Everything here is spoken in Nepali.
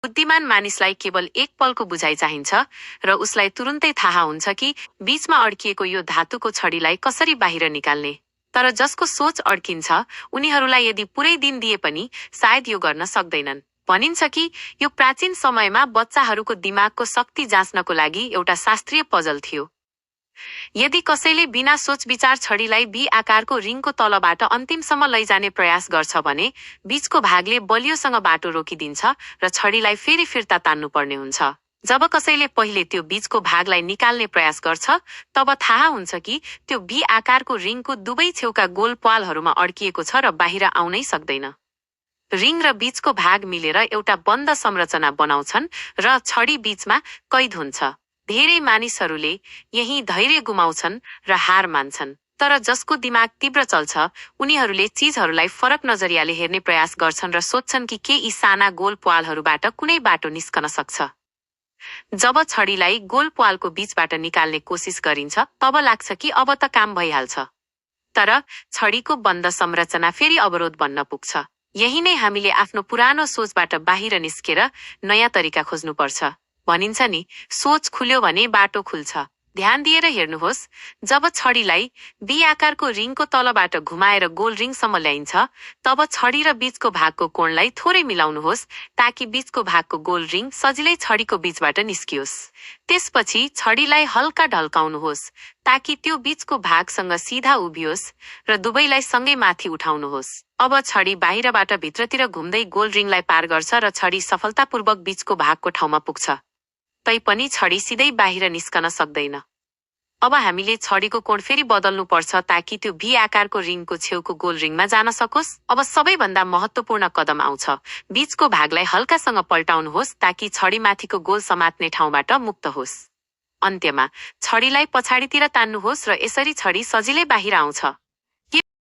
बुद्धिमान मानिसलाई केवल एक पलको बुझाइ चाहिन्छ र उसलाई तुरुन्तै थाहा हुन्छ कि बीचमा अड्किएको यो धातुको छडीलाई कसरी बाहिर निकाल्ने। तर जसको सोच अड्किन्छ उनीहरूलाई यदि पुरै दिन दिए पनि सायद यो गर्न सक्दैनन्। भनिन्छ कि यो प्राचीन समयमा बच्चाहरूको दिमागको शक्ति जाँच्नको लागि एउटा शास्त्रीय पजल थियो। यदि कसैले बिना सोच विचार छडीलाई बी आकारको रिङको तलबाट अन्तिमसम्म लैजाने प्रयास गर्छ भने बीचको भागले बलियोसँग बाटो रोकिदिन्छ र छडीलाई फेरि फिर्ता तान्नुपर्ने हुन्छ। जब कसैले पहिले त्यो बीचको भागलाई निकाल्ने प्रयास गर्छ तब थाहा हुन्छ कि त्यो बी आकारको रिङको दुवै छेउका गोल प्वालहरूमा अड्किएको छ र बाहिर आउनै सक्दैन। रिङ र बीचको भाग मिलेर एउटा बन्द संरचना बनाउँछन् र छडी बीचमा कैद हुन्छ। धेरै मानिसहरूले यही धैर्य गुमाउँछन् र हार मान्छन्। तर जसको दिमाग तीव्र चल्छ उनीहरूले चीजहरूलाई फरक नजरियाले हेर्ने प्रयास गर्छन् र सोच्छन् कि के यी साना गोल प्वालहरूबाट कुनै बाटो निस्कन सक्छ। जब छडीलाई गोल प्वालको बीचबाट निकाल्ने कोसिस गरिन्छ तब लाग्छ कि अब त काम भइहाल्छ। तर छडीको बन्द संरचना फेरि अवरोध बन्न पुग्छ। यही नै हामीले आफ्नो पुरानो सोचबाट बाहिर निस्केर नयाँ तरिका खोज्नुपर्छ। भनिन्छ नि, सोच खुल्यो भने बाटो खुल्छ। ध्यान दिएर हेर्नुहोस्, जब छडीलाई बी आकारको रिङको तलबाट घुमाएर गोल रिङसम्म ल्याइन्छ तब छडी र बीचको भागको कोणलाई थोरै मिलाउनुहोस् ताकि बीचको भागको गोल रिङ सजिलै छडीको बीचबाट निस्कियोस्। त्यसपछि छडीलाई हल्का ढल्काउनुहोस् ताकि त्यो बीचको भागसँग सिधा उभियोस् र दुवैलाई सँगै माथि उठाउनुहोस्। अब छडी बाहिरबाट भित्रतिर घुम्दै गोल रिङलाई पार गर्छ र छडी सफलतापूर्वक बीचको भागको ठाउँमा पुग्छ। तैपनि छडी सिधै बाहिर निस्कन सक्दैन। अब हामीले छडीको कोण फेरि बदल्नु पर्छ ताकि त्यो भी आकारको रिङको छेउको गोल रिङमा जान सकोस्। अब सबैभन्दा महत्त्वपूर्ण कदम आउँछ। बीचको भागलाई हल्कासँग पल्टाउनुहोस् ताकि छडी माथिको गोल समात्ने ठाउँबाट मुक्त होस्। अन्त्यमा छडीलाई पछाडितिर तान्नुहोस् र यसरी छडी सजिलै बाहिर आउँछ।